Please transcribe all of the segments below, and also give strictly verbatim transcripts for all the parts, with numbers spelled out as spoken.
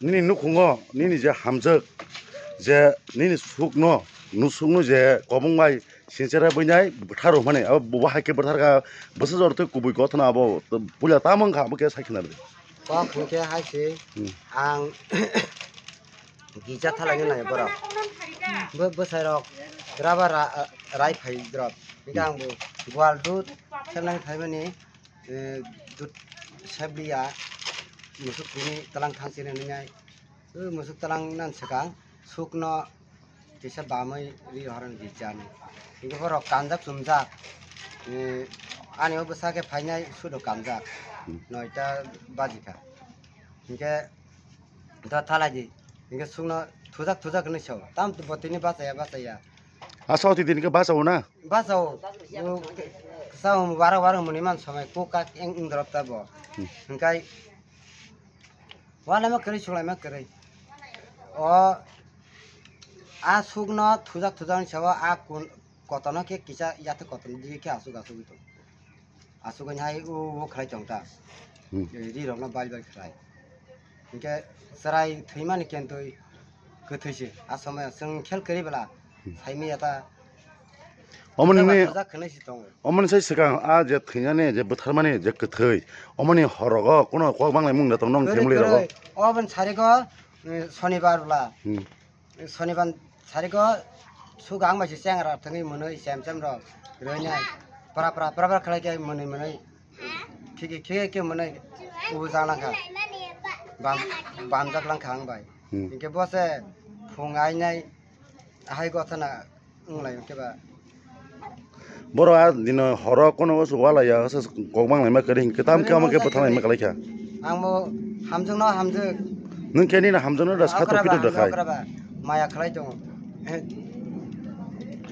Nini nukhungo nini je hamjak, je nini sukno, nusukno je kobong bai sinchera buinai bwtharo hwnmani, abo bo hai khe bwtharkha, bwsajor tei kubui kothona abo puila tamo wngkha, abo khe sai khna rwdi. Kok hwnkhe hai se Hmm. ang gija thalaini nai borok. Bo-, bwsai rok raba ra-, rai phai drop. Hwnkhe Hmm. ang bo gwal dud selnai phaimani, eh, dud sebliya musuk tini talang thang sini nai. O musuk talang nan swkang sukno kisa bamwi ri horani gijani. Hwnkhe borok kanjak chumjak. Eh, ani o bwsa khe phainai sudo kanjak. Hmm. Noita bajikha. Hwnkhe do thalai di. Hwnkhe sukno thujak thujak hinwi sao. Tam bo tini bachaya bachaya. Asa oti din khe bachao na? Bachao. O, sao wara wara muni man somai kok kak eng eng dorop ta bo. Hmm. Hwnkhe Walaima kwrwi, sulaima kwrwi. O, a sukno thujak thujak ni sabo a kun-, kotorno khe kisa yathek kotorno dige khe asuk asugwi tong. Asugwi hai o, o khlai tong ta. Hmm. Ri rokno bal bal khlai. Hinkhe chwrai thwimani kentwi kwthwi se. A somoyo chwng khel kwrwi bwla Hmm. saimanya ta. Omoni Kwthwi ni, ba thajak khenai se tongo. Omoni sai swkang a je thwinani je bwtharmani je kwthwi, omoni horogo kuno kok banglai mung da tong nong Kwrwi, family rogo? Kwrwi. Oboni sarigo, eh, sonibar bwla. Hmm. Sonibar sarigo sugang bai se chengra thangwi mwnwi sem sem rok rwinai. Pra pra pra pra khlai khe mwnwi mwnwi. Khiki khiki khe mwnwi ubu jak langkha. Bam, bamjak langkha ang bai. Hmm. Hinkhe bo se phung ainai hai gothana. Wng lai khe ba. Borok a dino horo kono o walai ya, kok bang lai ma kwrwi hinkhe tam khe omo khe bwthang lai ma kwrwi kha. Ang bo hamjwk no hamjwk. Nwng khe nini hamjwk no da sato Okra ba, pito da khai. Okra ba, maya khlai tongo.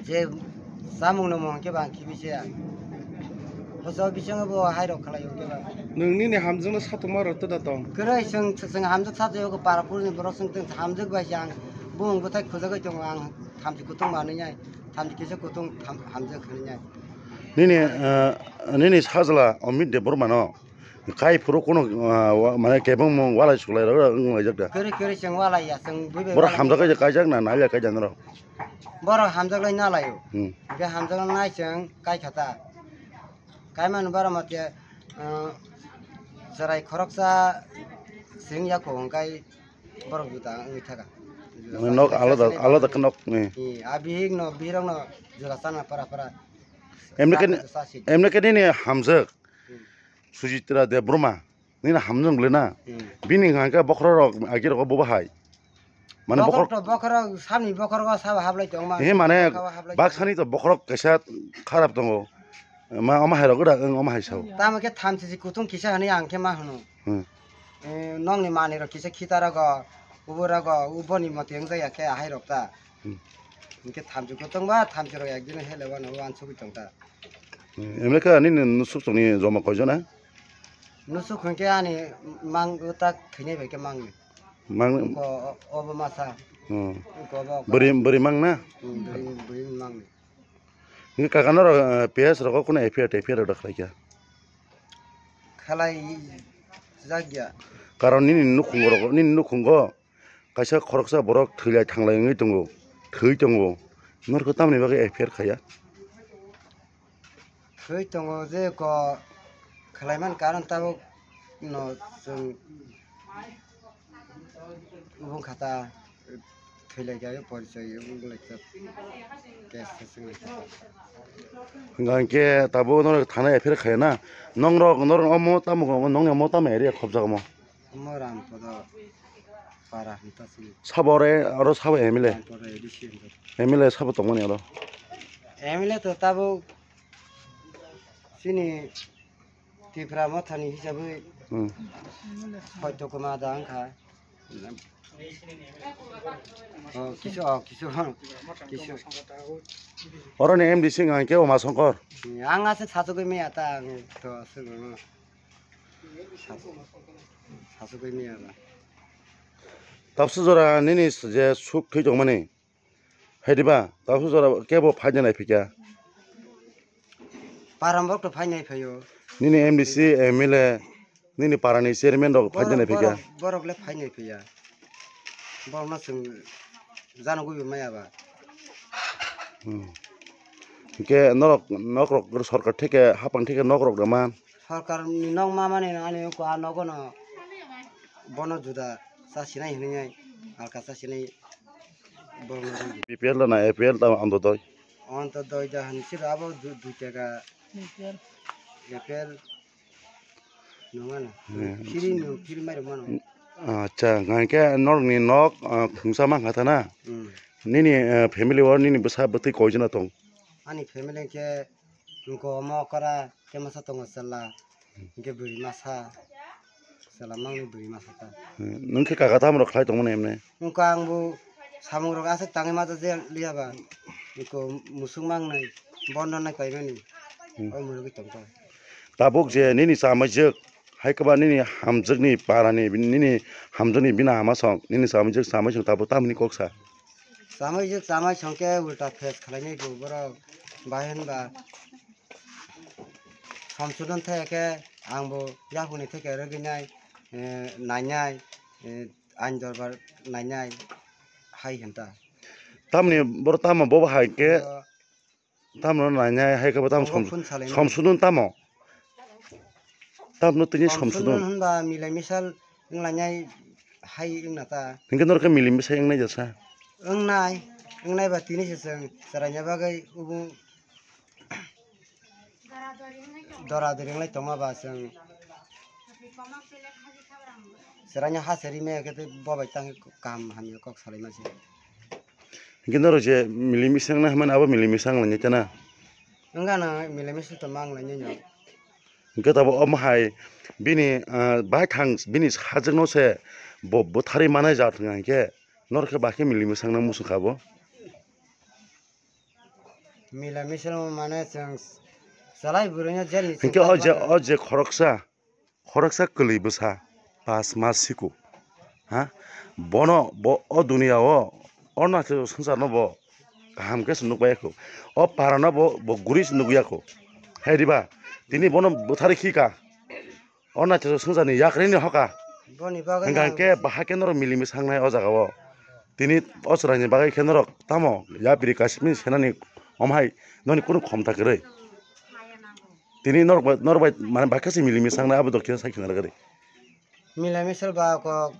Je samung no mung khe ba ang khibi se ya. Boso bisingo bo hai rok khlai khe ba. Nwng nini hamjwk no sato ma rok to da tong. Kwrwi chwng, chwng hamjwk sato yogo para purni borok chwng, chwng hamjwk bai se ang bumung bwthai khujagwi tongo ang. Thamchi kutung manwi nai, thamchi kisa kutung tham-, hamjak hinwi nai. Nini, ah, nini sajla Amit Debbarma no kai phuru kuno, ah, wa-, mane kebengmung walai suklai rok wng laijak da. Kwrwi kwrwi chwng walai ya, chwng bui bai Borok walai hamjak ya. Kaijak na, nai ya kaijak norok. Borok hamjak lai na laio. Hmm. Hwnkhe hamjak lai nai chwng kai kha ta. Kai mano borok mate, ah, chwrai khoroksa sing ya kho hwnkhe Borok juda wngwi thaka. Juda Mane nok alada, alada khe nok ni. Ee, a bihik no, bihik rok no juda chana para para. Emne khe, Chana juda si. Emne khe nini hamjak. Hmm. Sujitra Debbarma. Nini hamjak le na. Hmm. Bini hwnkha khe bokhorok rok agi rok bo bahai. Mane bokhorok bokhorok to bokhorok samni bokhorok o sabo hablai tong ma. He mane bokhorok hablai tong. Baksani to bokhorok kaisa kharap tongo. Ma, omo hai rok da, wng omo hai sao. Tamo khe thamchi si kutung kisa hwnwi ang khe ma hwno. Hmm. Eh, nokni manwi rok kisa khita rogo, ubo rogo, uboni mote wng jaya khe ahai rok ta. Hmm. Hinkhe thamchi kutung ba thamchi rok ekdin hele wano wansugwi tong ta. Hmm, emne khe ani nusuk tongni joma koijon na? Nusuk hinkhe ani mang utak thwinai bai khe mangni. Mang Ko obo masa. Hmm. Ko obo. Bwrwi, bwrwi mang na? Hmm, bwrwi, bwrwi mangni. Hinkhe kaka norok, eh, P S rogo kuno F I R, T F I R rok da khlai kha? Khlai jak ya. Karon nini nukhungo rok, nini nukhungo kaisa khoroksa borok thwilai thanglai wngwi tongo, thwi tongo. Norokhe tamoni bagwi F I R khaiya? Thwi tongo je ko khlaiman karon tabuk no chwng Ubung khata thwilaikha, porichoi wnglaikha, case se swnglai kha. Hwnkha hinkhe tabuk norok thana F I R khaiya na? Nongrok, norok omo tamo, nongni omo tamo area khopjak omo? Omo Rampodo para hinta sini. Sabo ore, oro sabo M L A? Rampodo A D C hinta. M L A sabo tongmani oro? M L A to tabuk chini Tipra Mothani hisabwi Hmm. hoito kwma da wngkha. Oh, kisu, oh, kisu, kisu. Oroni M D C wngkha khe Uma Songkor. Ang aswk sachugwi maya ta, ang to aswk no. Sachugwi maya ba. Tabsu jora nini je suk thwi tongmani. Hai diba, tabuk jora kebo phaina nai phikya. Param bok to phaina phaio. Nini M D C, M L A, Nini parani chairman rok phai Borok, nai phikha. Borok, borok le phai nai phiya. Borok no chwng jano gwi maya ba. Hmm. Hwnkhe norok, nok rok sorkar theke, hapang theke nok rok rwma. Sorkar ni nok ma mani ani ko a nogo no bono juda cha sinai hinwi alka cha sinai borok no rwdi. B P L da na A P L da Antodoi? Antodoi da han siro abo du-, dui taka. A P L. Nung ano. Hmm. Free nung, free mai rok mano. Acha, hwnkhe norokni nok, ah, khungsa mankha ta na? Hmm. Nini, ah, family o nini bwsa bwtwi koijona tong? Ani family khe wngkha omo okra, khe masa tongo chwla, hwnkhe bwrwi masa, chwla mangni bwrwi masa ta. Hmm. Nwng khe kaka tamo rok khlai tongmani emne? Wngkha ang bo samung rok aswk tangwi ma je liya ba. Eko musuk mang nai bondo nai paimani. Hmm. O murugwi tongkha. Tabuk je nini chamaijwk hai kwba nini hamjwkni parani nini hamjwkni bini ama song nini chamaijwk chamai song tabuk tamni kok sa. Chamaijwk chamai song khe ulta phes khlainai bo borok bai hinba. Samsudon thaya khe ang bo yaphuni theke rwgwi nai, eh, nainai, eh, ain dorbar nainai hai hinta. Tamni boro tamo bobo hai khe, o, tamno nainai hai khe bo tamo obo som-, phun salainai. Somsudon tamo? Tamno tini somsudon. Somsudon hinba milai misal wnglainai hai wngna ta. Hinkhe norokhe milai misal wngnai jasa? Wngnai, wngnai ba tini se chwng chwraina bagwi ubu Dora dori wnglai tongma ba chwng chwraino ha se rimaya khe tei bo bai tang kaham hamya kok salaima se. Hinkhe norok je milai misal wngnai hinmani abo milai misal wnglainai ta na? Wngkha na milai misal tongma wnglainai no. Hinkhe tabuk omo hai bini, ah, baithang bini sajwkno se bo bwtharwi manai jat wngkha hinkhe norok khe bahai khe milai misal wngna muchung kha bo. Mila misil mane chwng chalai bwrwino jail ni. Hinkhe o je, o je khoroksa, khoroksa kwlwi bwsa pas mas siku. Ha? Bono bo o duniya o, o naisik swngcharno bo kaham khe se nukbaiya kho. O parano bo, bo guri se nukya kho. Hai diba? Tini bono bwtharwi khika. O naithok swngcharni yakrwini hoka. Boni bagwi hwnkha no khe bahai khe norok milimi sangnai o jaga o. Tini o chwraini bagwi khe norok tamo yapri kasimini senani omhai noni kunu khomta kwrwi. Tini norok bai, norok bai mane bahai khe se milimi sangnai abo dokhe sai khna rwgwi. Milimi sal ba kok.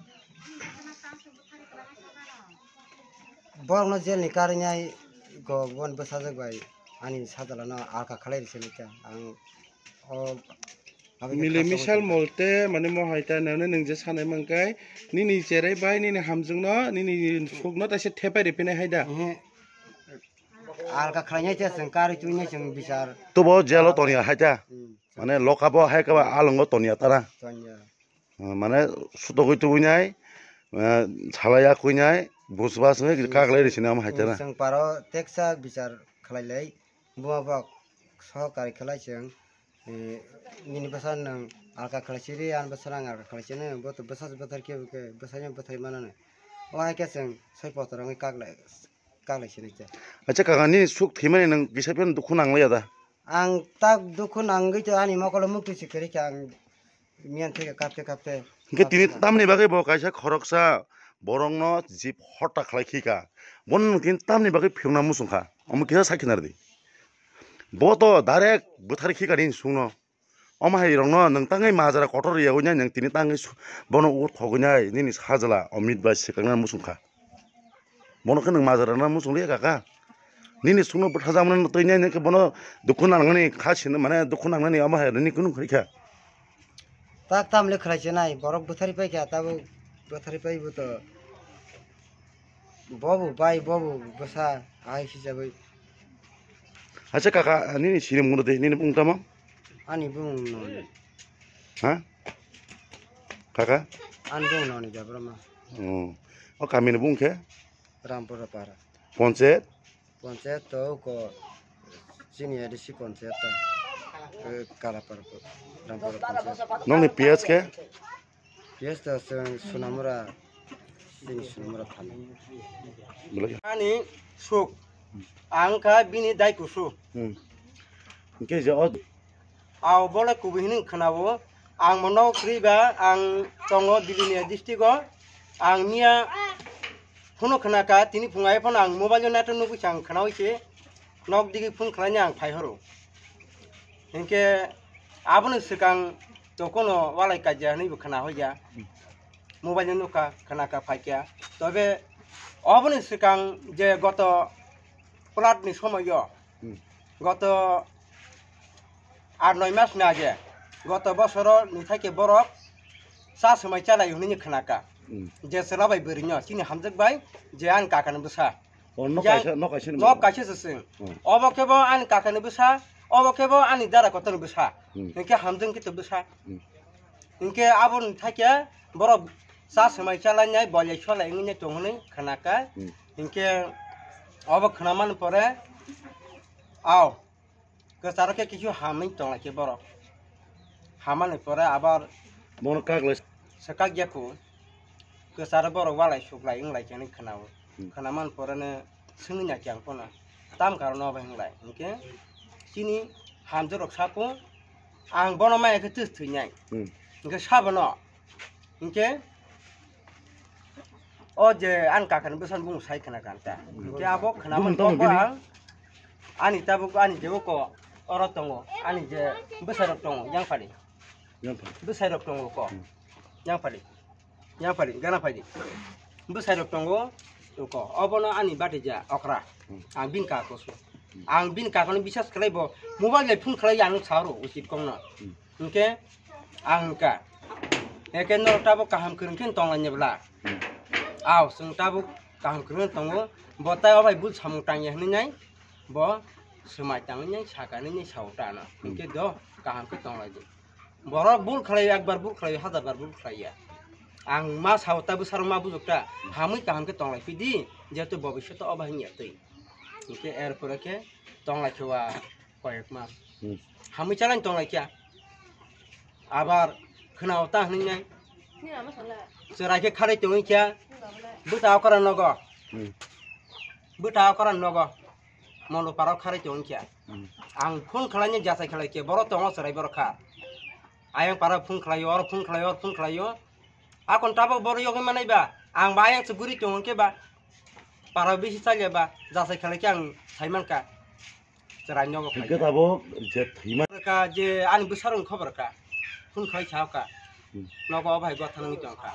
Borokno jail ni karwi nai go bon bwsajwk bai ani sajla no alka khlai rwsani kha ang o. Mile misal molte mane mo hai ta nang nang je sanai mangkai nini cherai bai nini hamjwng no nini suk no taisa thepai ripinai hai da. Ehe. Alka khlainai se chwng karwi twi nai chwng bichar. Tubo jail o toniya hai ta. Hmm. Mane loka bo hai kaba alongo toniya tara. Toniya. Ah, mane sutogwi tubui nai, ah, salai ya kwi nai, bus bus nai kaglai risi nai omo hai tara. Chwng paro teksa bichar khlai lai, buma bok sohokari khlai chwng. Eh, nini bwsa nwng alka khlai siri, ani bwsa ang alka khlai sini, bo to bwsa bwthar khe, khe bwsa ni bwthar mano no. O hai khe chwng soi potor wngwi kak lai, kak lai sini khe. Acha kaka, nini suk thwimani nwng kisa phano dukhu nang liya da? Ang tak dukhu nangwi to ani mokolo mukti se kwrwi kha ang miyan theke kapte kapte. Hingke tini tamni bagwi bo kaisa khoroksa borokno jib hotta khlai khika. Bono nwng tini tamni bagwi phiyokna muchung kha. Omo kisa sakhi nardi. Bo to direct bwthar khika nini sungno. Omo hai rokno nwng tangwi majra kotor riyagwi nai nwng tini tangwi su-, bono o thogwi nai nini sajla Omit bai swkangna muchung kha. Bono khe nwng majra rwna muchung liya kaka. Nini sungno bwtha jamani twi nai nwng khe bono dukhu nangnani kha sini mane dukhu nangnani omo hai nini kunu khlai kha. Tak tam le khlai se nai borok bwthari pai kha tabuk bwthari pai bo to. Bobo bai bobo bwsa hai hisabwi. Acha kaka, nini siri mungno de, nini bung tamo? Ani bung noni. Ha? Kaka? Ani bung noni Jabrama. Oh. O kamini bung khe? Rampura para. Ponchayat? Ponchayat to ko chini A D C ponchayat to. Eh, Kalapara po-, Rampura ponchayat. Nongni P S khe? Yes, to chwng Sunamura, chini Sunamura thani. Belai. Ani suk, ang kha bini dai kusu. Hmm. Hingke je o. Ao bole kubu hini khnawo, Ang mono kwrwi ba, ang tongo Bilonia district o. Ang miya phone khna ka, tini phung ai phano ang mobile o naitho nugwi se ang khnaui se nok digi phone khlaina ang phai horo. Hinkhe aboni swkang to kono walai kaija hinwi bo khna hoya. Mobile o nukha, khna ka, phai kha. Tobe oboni swkang je goto plat ni somoyo, Hmm. goto aat noi mas ni age, goto bosoro ni thai khe borok cha swmai chalai hwnwi khna ka. Hmm. Je chwla bai bwrwi no chini hamjwk bai je ani kaka ni bwsa. O, nok Yang kaisa, nok kaisa ni nok bwsa. Kaisa se sing. Hmm. Obo khe bo ani kaka ni bwsa, obo khe bo ani dara kotor ni bwsa. Hmm. Hinkhe hamjwk khe to bwsa. Hmm. Hinkhe aboni thai khe borok cha swmai chalai nai bolai chalai wngwi tong hwnwi khna ka. Hmm. Hinkhe obo khna mani pore, ao, kwcharo khe kisu hamwi tong lai khe borok. Hamani pore abar Bono kak lai. Swkak ya kho. Kwcharo borok walai suklai wng lai khe hinwi khna-o. Hmm. Khna mani pore no swngwi nai khe ang phano. Tam karon obo hinglai. Hinkhe chini hamjwk rok sa kho. Ang bono maya khe twis thwi nai. Hmm. Hinkhe sabo no. Hinkhe o je ani kaka ni bwsa ni bumung sai khna kha ta. Hinkhe abo khna Bumung mani tongo pore bini? Ang ani tabuk ani je oko oro tongo, ani je bwsai rok tongo, yang phali. Yang phali. Bwsai rok tongo ko. Hmm. Yang phali. Yang phali, gana phali. Bwsai rok tongo ko. Obono ani bati ja okra. Hmm. Ang bini kaka ko su. Hmm. Ang bini kaka no bisas khlai bo mobile bai phone khlai ang sa ro usit kong no. Hmm. Hinkhe ang wngkha, eke norok tabuk kaham kwrwng khe tonglaini bwla? Hmm. Ao, chwng tabuk kaham kwrwng tongo, bo tai o bai bul samung tangya hinwi nai, bo swmai tangwi nai, sakani nai, sao ta no. Hmm. Hinkhe do kaham khe tonglaidi. Borok bul khlai, ekbar bul khlai, hajar bar bul khlai ya. Ang ma sao ta, bwsarok ma bujok ta, hamwi kaham khe tonglai phidi, jehetu bobishoto o bai wngya twi. Hinkhe er pore khe tonglai khe wa. Koyek mas. Hmm. Hamwi chalai tong lai kya. Abar khwnao ta hwnwi nai. Chwrai khe kharwi tongwi kya. Bwta okra nogo. Hmm. Bwta okra nogo. Mondo parao kharwi tongwi kya. Hmm. Ang phone khlaini jachai khlai khe borok tongo chwrai borok kha. Ayang para phone khlaio, oro phone khlaio, oro phone khlaio. Akon tabok borok yogwi manai ba. Ang ba ayang se guri tongo khe ba. Para bisi chalia ba. Jachai khlai khe ang sai mankha. Chwrai nogo Hwnkhe phai kha. Tabuk je thwima. Ka je ani bwsarokni khobor ka. Phone khlai sa ka. Hmm. Nogo o bai gotha nangwi tong kha.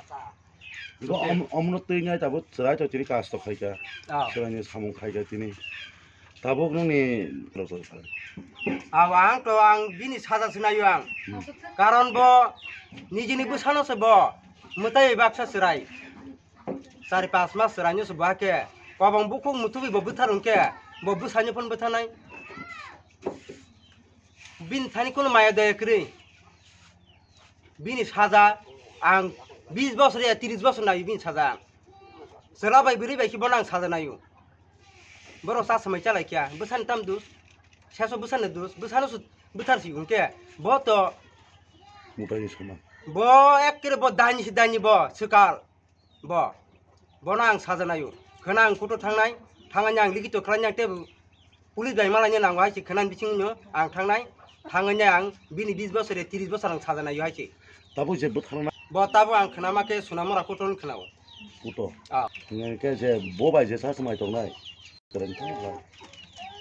Bo Hwnkhe om-, omno twi ngai tabuk chwrai to tini kasto khai kha. Ah. Chwraini samung khai kha tini. Tabuk nungni Abo ang to ang bini saja se naio ang. Hmm. Karon bo nijini bwsano se bo mwtai baksa chwrai. Chari pas mas chwraino se bo hakhe kobong bukhuk muthubwi bo bwthar hwnkhe bo bwsani phone bwtharnai. Bini thani kuno maya daya kwrwi. Bini saja ang bis bosor ya tris bosor naio bini saja ang. Chwla bai bwrwi bai khe bono ang saja naio. Borok cha swmai chalai kha bwsani tam dus. Seso bwsani dus. Bwsano se bwthar si hwnkhe bo to Mutai ni sona. Bo ekkere bo daini se daini bo swkal. Bo, bono ang saja naio. Khwna ang kutu thangnai, thangani ang likito khlainai tei police bai malaina nango hai se khwna bisingo ang thangnai, thangani ang bini bis bosor ya tris bosor ang saja naio hai se. Tabuk je bwtharna. Bo tabuk ang khwna ma khe Sonamora kutu ni khwnao. Kutu. Ah. Hingke je bo bai je sa swmai tongnai.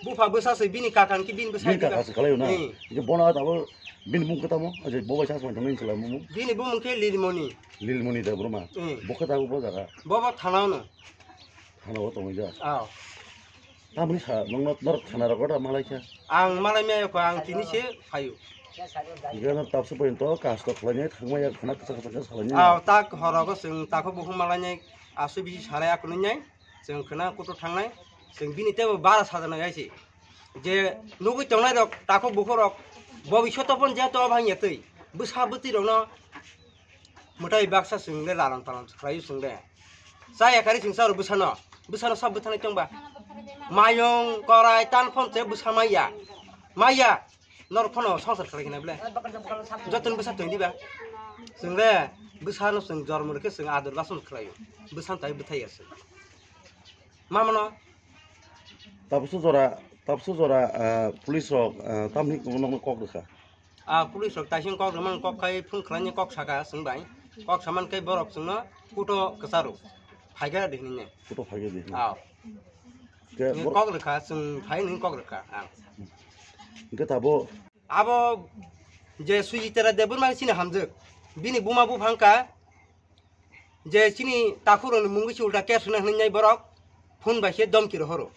Bupha bwsa se bini kaka hwnkhe bini bwsa Bini diba? Kaka se khalai na. Hmm. Je bono abo bini mung khe tamo, je bo bai sa swmai tongnai hinwi salai mung. Bini bumung khe Lilmoni. Lilmoni Debbarma. Hmm. Bo khe tabo bo jaga. Bo bo thana no. Thana o tongwi ja. Aw. Tamoni sa nong nor thana rogo da malai kha. Ang malai me ko ang tini se phayu. Gana tapsu poin to kasto khlai nai thangma ya khana kasa kasa kasa khlai nai. Aw tak horogo sing tako bukhung malai nai asu bisi salai akunui nai. Chwng khwna kutu thangnai, chwng bini teibo bara sajana gai se. Je nugui tongnai rok, takhuk bukhuk rok, bobishoto pon je to bhang ya twi. Bwsa bwtwi rokno mwtai baksa chwng le lalang palang khlai chwng le. Cha ya kari chwng cha rw bwsano, bwsano sab bwthanai tongba. Mayung, korai, tal phon se bwsa maya. Maya. Norok phano songsar khlai khe na bwle? Joto ni bwsa tong diba? Chwng le bwsa no chwng jormo rwkhe chwng ador bason khlaio. Bwsa no tai bwthai ya chwng. Ma mano? Tabukso jora, tabukso jora, ah, police rok, ah, tamni nokno kok rwkha. Ah, police rok taising kok rwmani kok khai phone khlaini kok saka chwng bai. Kok saman khe borok chwngno kuto kwcharo. Phaikha de hinwi. Kuto phaikha de hinwi. Ah. Khe ni bor- kok rwkha, chwng phai ni kok rwkha. Ah. Hwnkhe tabo. Abo je Sujitara Debbarma chini hamjwk. Bini buma buphang kha. Je chini takhuk rokni mungwi se ulta case hwnwi hwnwi nai borok phone bai se domki rohoro.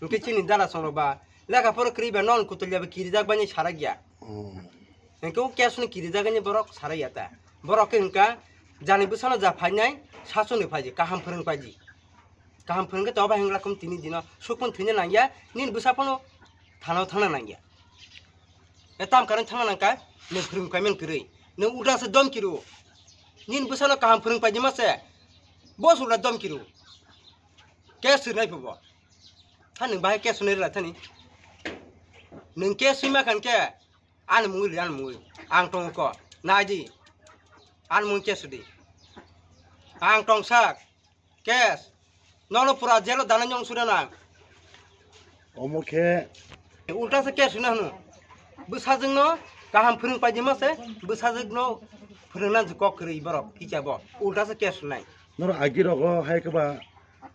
Hwnkhe chini dala songrok ba lekha poro kwrwi ba non kutulya ba kirijak bai sarakya. Hmm. Hwnkhe o case hwnwi kirijak ani borok sarakya ta. Borok khe hwnkha jani bwsano ja phainai sasoni phaidi kaham phwrwng paidi. Kaham phwrwng khe to bai hwngla kum tini dino sukphun thwina nangya nini bwsa phano thanao thangna nangya. E tam karon thangna nangkha, nwng phwrwng kaiman kwrwi. Nwng ulta se domki rw. Nini bwsano kaham phwrwng paidi ma se. Bo se ulta domki rw. Case swnai phubo. Tha nwng bahai case swnai rwla thani. Nwng case swima khan khe ani mungwi li ani mungwi. Ang tongo ko. Naidi. Ani mungwi case sudi. Ang tongsak. Case. Nono pura jelo dana nyong suna na. Omo khe. Ulta se case suna hwno. Bwsajwkno kaham phwrwng paidi ma se, bwsajwkno phwrwngna je kok kwrwi borok kicha bo. Ulta se case sunai. Noro agi rogo hai khe ba,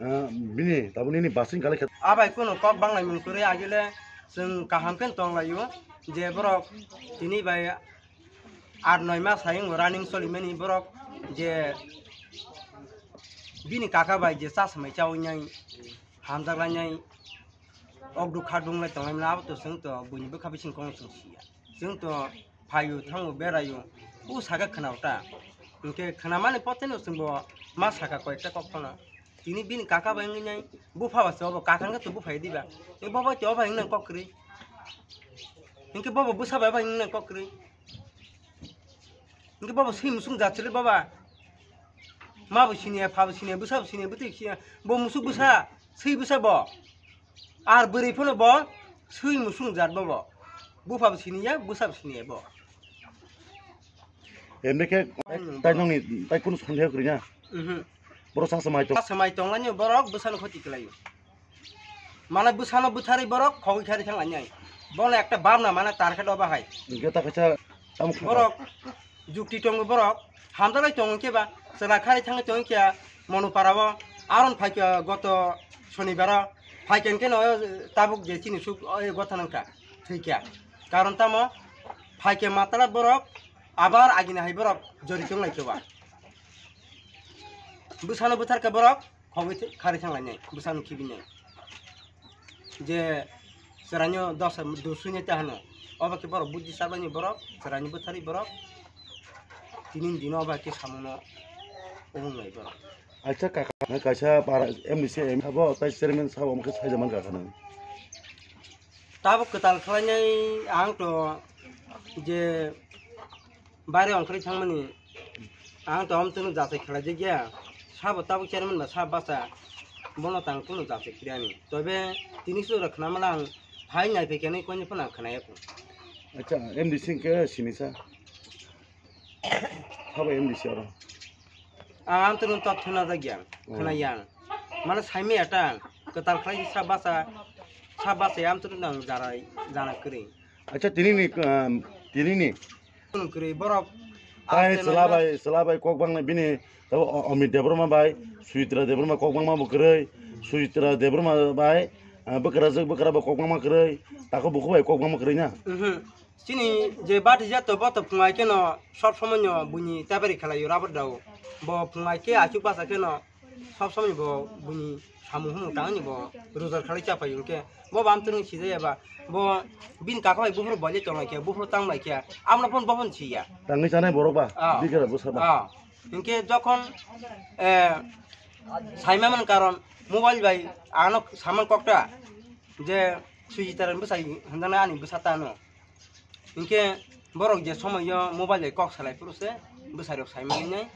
ah, bini tabuk nini basing kale khe. Abai kuno kok banglai mung kwrwi agile chwng kaham khe tong laio je borok tini bai Aat noi mas hai wng running solimani borok je bini kaka bai je chasmai chawi nai hamjak lai nai okduk kha dung lai tong lai mani abo to chwng to buini bwkha bising kong chwng siya chwng to phaio thango beraio u saka khwna ta hwnkhe khwnamani pote no chwng bo ma saka koi ekta kok phano. Tini bini kaka bai wngwi nai bupha ba se obo kaka wngkha to bupha ya diba. Tei bobo te obo wngna kok kwrwi. Hinkhe bobo bwsa bai bai wngna kok kwrwi. Hinkhe bobo swi musung jat sili baba. Ma bo siniya, pha bo siniya, bwsa bo siniya, bwtwi siniya. Bo musuk bwsa, swi bwsa bo. Ar bwrwi phano bo swi musung jat bobo. Bupha bo siniya, bwsa bo siniya bo. Emne khe tai nongni tai kunu sondeho kwrwi na? Mhm. Borok sa samai tong. Sa samai tong lani borok bwsano khoti kwlaio. Mane bwsano bwtharwi borok khogwi khari thang lani ai. Bono ekta bab na mane target oba hai. Ge ta kaisa tamo kha. Borok jukti tongo borok hamdalai tongo khe ba chwla khari thangwi tongo khe Monopara o aron phaikha goto sonibaro phaikha khe no tabuk je chini suk o gotha nangkha thwikha. Karon tamo phaikha matala borok Abar agini hai borok jori tong lai khe ba. Bwsano bwthar khe borok khogwi khari thang lainai, bwsano khibi nai. Je chwraino dosa dusui nai ta hano. Obo khe borok buddi sabani borok, chwraino bwthari borok. Tini dino obo khe samuno obong lai borok. Acha kaka kaisa para M D C M sabo tai chairman sabo omo khe saija man kaka nang. Tabuk kwtal khlainai ang to je baire ongkhorwi thangmani ang to amtwino jachai khlaijak ya sabo tabuk chairman ba sabo bacha bono tang kunu jachai khlaiani tobe tini sura khna mala ang phai nai phai khe nai koini phano ang khna yakho. Acha M D C hwnkhe sini sa. Sabo M D C oro. Ang amtwino totthuna jak yang, khna yang. Mane saimaya ta, kwtal khlai sa basa, sa basa amtwino nang jara, jana kwrwi. Acha tini ni, um, tini ni. Kwrwi borok. Tai chwla bai, chwla bai kok bang bini, tabo O-, Amit Debbarma bai, Sujitra Debbarma kok bangma bo kwrwi, Sujitra Debbarma bai, ah, bwkrajwk bwkra bo kok bangma kwrwi, tako buku bai kok bangma kwrwi na. Mhm. Chini je bati jato bo to phungai khe no sob somoi no buini tabari khalai o rubber dao. Bo phungai khe achuk basa khe no sob somoi bo buini samung humung tangni bo rojar khalai chapai hwnkhe bo bam twnwi sijaya ba bo bini kaka bai buphuru bolai tonglai khe buphuru tanglai khe amno phone bo phone siya. Tangwi chanai borok ba? Ah. Bikra bwsa ba? Ah. Hinkhe jokhon, eh, saima man karon mobile bai ano saman kokta je Sujita ran bwsai hwnjaknai ani bwsa ta ano. Hinkhe borok je somoio mobile bai kok salai phuru se bwsai rok sai mani nai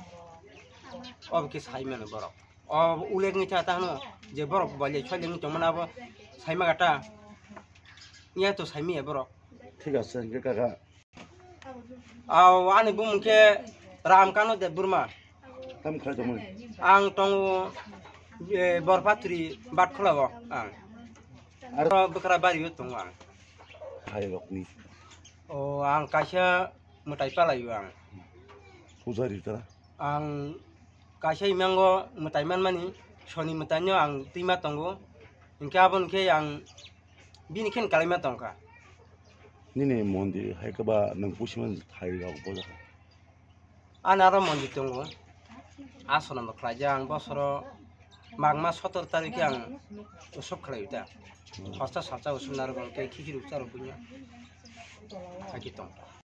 obo khe sai mano borok. O uleg ni ta ta hwno je borok bai le soileng tongmani abo sai ma gata. Iya to sai miya borok. Thik ase, hinkhe kaka. Aw, ani bumung khe Ramkano Debbarma. Tam khlai tongmani? Ang tongo, eh, Borpatri Batkhola o ang. Aro bwkra bari o tongo ang. Hai rokni. O, ang kaisa mwtai palaio ang. Pujari tara? Ang kaisa imango mwtai manmani, soni mwtaino ang twima tongo. Hinkhe abo hinkhe ang bini khe kalaima tongkha. Nini mondir hai khe ba nwng pusi man thai rok bojak kha? Ani aro mondir tongo. Asonambo khlaijak ang bosoro magma sotor tarikhe ang usop khlaio ta. Hosta salsa usop narwk ang tei khikhir ukcha rok buino. Hakhe tong.